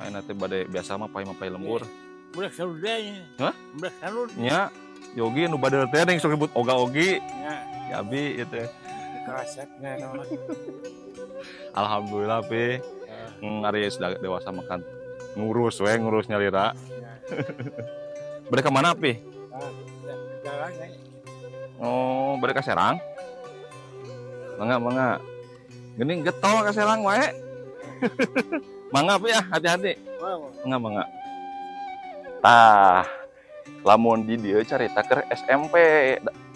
Ayeuna teh bade biasa mah pai lembur. Budak salud nya. Hah? Budak salud. Nya, Yogi nu badeur teh yang sok ribut oga-ogi. Nya. Ya abi itu. Kerasaknya naon. Alhamdulillah, Pi. Ari sudah dewasa makan ngurus we, ngurus nyalira. Nya. Bade ka mana, Pi? Jalan ya. Oh, bade ka Serang? Mangga, mangga. Geuning getol ka Serang wae. Mangga, Pi, ya, hati-hati. Wah, Mangga, mangga. Tah, lamun di dieu carita keur SMP,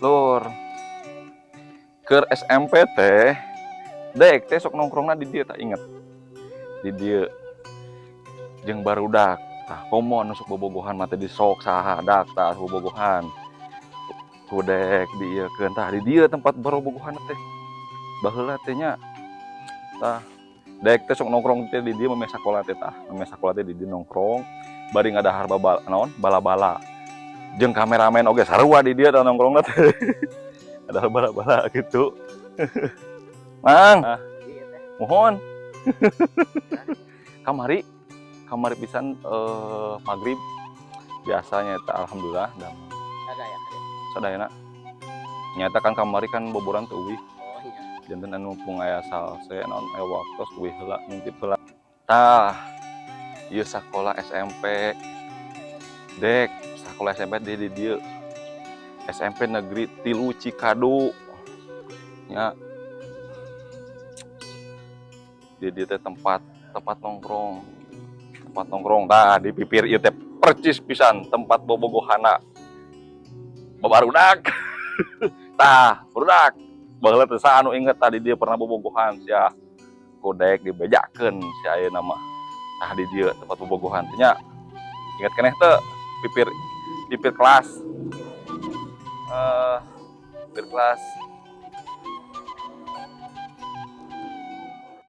Lur. Keur SMP teh, dek teh sok nongkrongna di dieu, tak inget. Di dieu jeung barudak. Tah, komo anu sok bobogohan mah teh di sok saha dak tah bobogohan. Ku dek di ieu tah di dieu tempat bobogohan teh. Baheula teh nya. Tah, dek teh sok nongkrong teh di dieu memeh sakola teh tah. Memeh sakola teh di dieu nongkrong bari ngadahar babal naon bala-bala. Jeung kameramen oge sarua di dieu tah nongkrongna teh. Ada bala-bala gitu. Mang, mohon. Kamari, kamari pisan maghrib biasanya eta alhamdulillah dan Ada ya? Sadayana. Nyata kan kamari kan boboran teu uih. Oh iya. Janten anu mumpung aya salse naon aya waktos uih heula ngintip heula. Tah, ieu sakola SMP. Dek, sakola SMP di dieu. SMP Negeri 3 Cikadu. Nya. Di dieu teh tempat tempat nongkrong. Tempat nongkrong tah di pipir ieu teh percis pisan tempat bobogohana. Babarudak. Tah, barudak. Baheula teh saha anu inget tadi dia pernah bobogohan sia. Kodek dibejakeun si ayeuna mah. Tah, di dieu tempat bobogohan teh nya. Inget keneh teu pipir pipir kelas? Eh, pipir kelas.